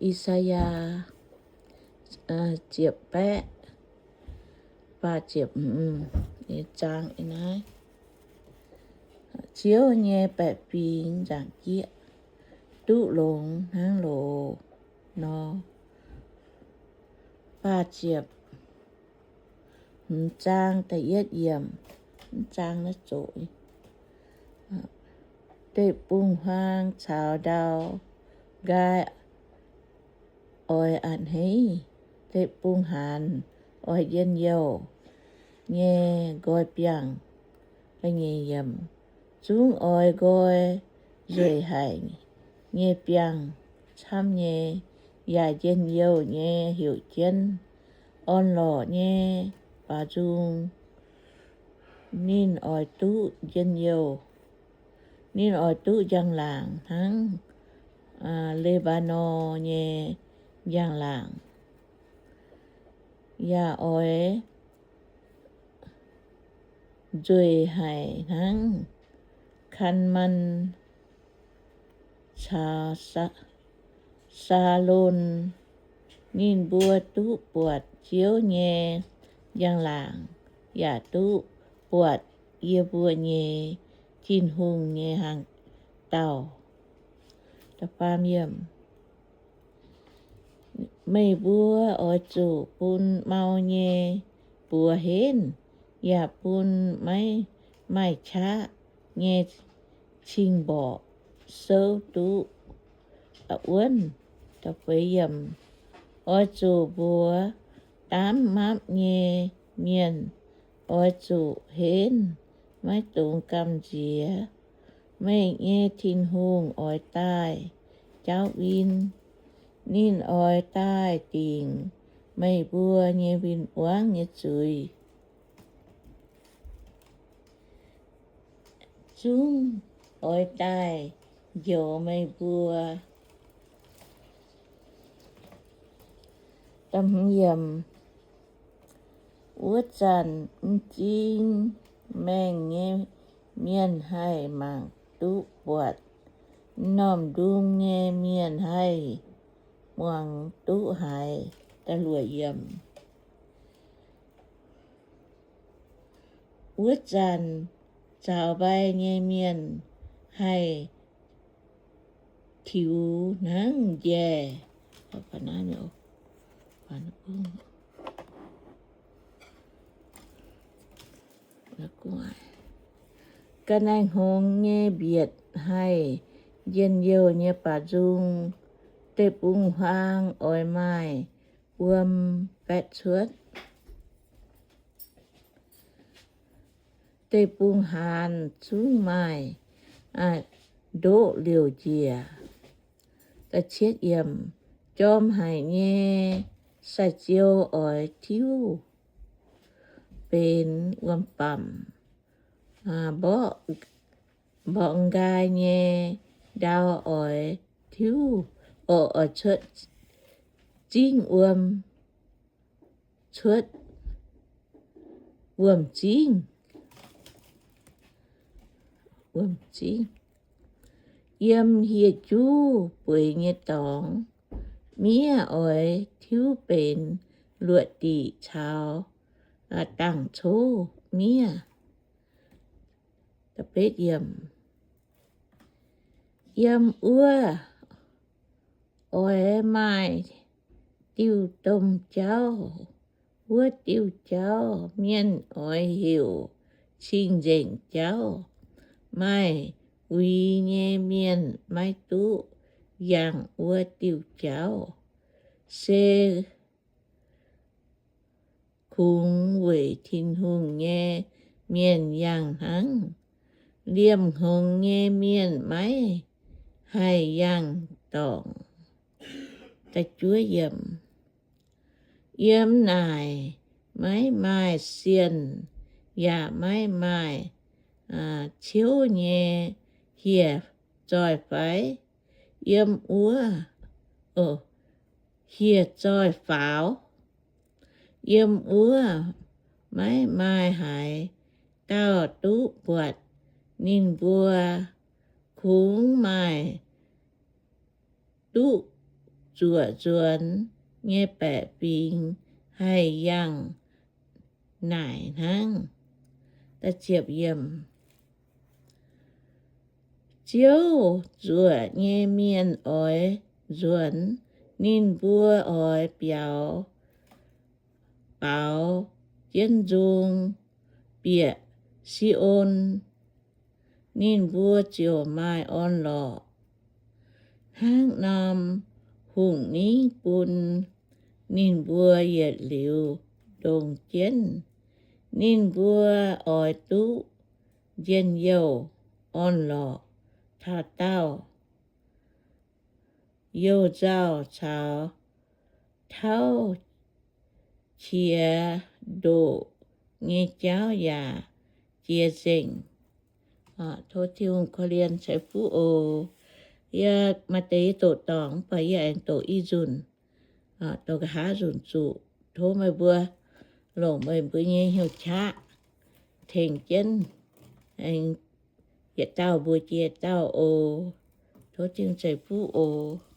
I^saa^yaa ziepc baeqv, zaang naaiv, Ziouv nyei baeqc fingx nzaangc jieqv duqv longx hnangv loz nor. Baah ziepc hmz zaang da'yietv yiemc, zaang naaiv zoqc, deic-bung-huaang caux ndau nqaai oix a'hneiv, deic-bung-haanz oix njien-youh nyei nqoi biangh. Zungv oix nqoi nzueic haic nyei biangh camv nyei, yaac njien-youh nyei heuc jienv orn-lorqc nyei baaux nzung. Ninh oix duqv njien-youh, ninh oix duqv njang-laangc hnangv Lebaa^norn nyei njang-laangc, yaac oix nzueic haic hnangv Kaamaan caux Saalon. Ninh mbuo duqv buatc Ziouv nyei njang-laangc, yaac duqv buatc yie mbuo nyei Tin-Hungh nyei hnaangx-daauh. Meih mbuo oix zuqc bun mau nyei buoz henv, yaac bun maiv maaih qaqv nyei cing-mborqc souv duqv wuonv. Oix zuqc mbuox daamv mapv nyei mienh, oix zuqc henv, maiv dungx gamh nziex. Meih nyei Tin-Hungh oix daaih jaauv win. Ninh oix daaih dingc meih mbuo nyei win-wangv nyei zuiz, zungv oix daaih njoux meih mbuo. Wuov zanc m'zing maengh nyei mienh haih mangc duqv buatc, m'normh ndung nyei mienh haih muangx duqv haiz. Wuov zanc zaux mbai nyei mienh haih tiux hnangv njaih. Ga'naaiv-hngongx nyei mbietc haih njien-youh nyei baaux nzung. Deic-bung-huaang oix maaih wuom baetv cuotv. Deic-bung-haanz zungv maaih ndoqv liouc njiec. Jorm haic nyei sai-ziou oix tiuv benx wuom-bamc. Mborqv nqaai nyei ndau oix tiuv, oix cuotv zingv wuom, cuotv wuom-zingv. Yiem hieh juv bueix nyei dorngx, miev oix tiuv benx luoqc diqc caux dangc cov miev. Yiem wuov oix maaih diuh domh jauv. Wuov diuh jauv mienh oix heuc Cing-Nzengc Jauv. Maaih uix nyei mienh maiv duqv yangh wuov diuh jauv, se kungx weic Tin-Hungh nyei mienh yangh hnangv. Liemh hngongx nyei mienh maiv haih yangh dorngc. Yiem naaic maiv maaih sienh yaac maiv maaih ciouv nyei hieh zoih fai? Yiem wuov, hieh zoih faaux. Yiem wuov maiv maaih haaix dauh duqv buatc ninh mbuo. Kungx maaih duqv zuoqc nzuonx nyei baeqc fingx haih yangh naaic hnangv. Ziouv zuoqc nyei mienh oix nzuonx, ninh mbuo oix biaux baaux jienv nzung bieqc Si^on, ninh mbuo ziouc maaih orn-lorqc hnangv norm hungh ningv bun ninh mbuo yietc liuz ndongc jienv. Ninh mbuo oix duqv njien-youh orn-lorqc taux daauh, youh nzauh caux tauv qiex ndoqc nyei jauv yaac jiex nzengc. Tov Tin-Hungh korv-lienh ceix fuqv oc. Yie maaih deix yie doqc dorngc, mv baac yie aengx doqc i nzunc, doqc nqa'haav nzunc zuqc. Tov meih mbuo longc meih mbuo nyei hnyouv qaqv tengx jienv yietc dauh mbuox jiex dauh oc. Tov Tin-Hungh ceix fuqv oc.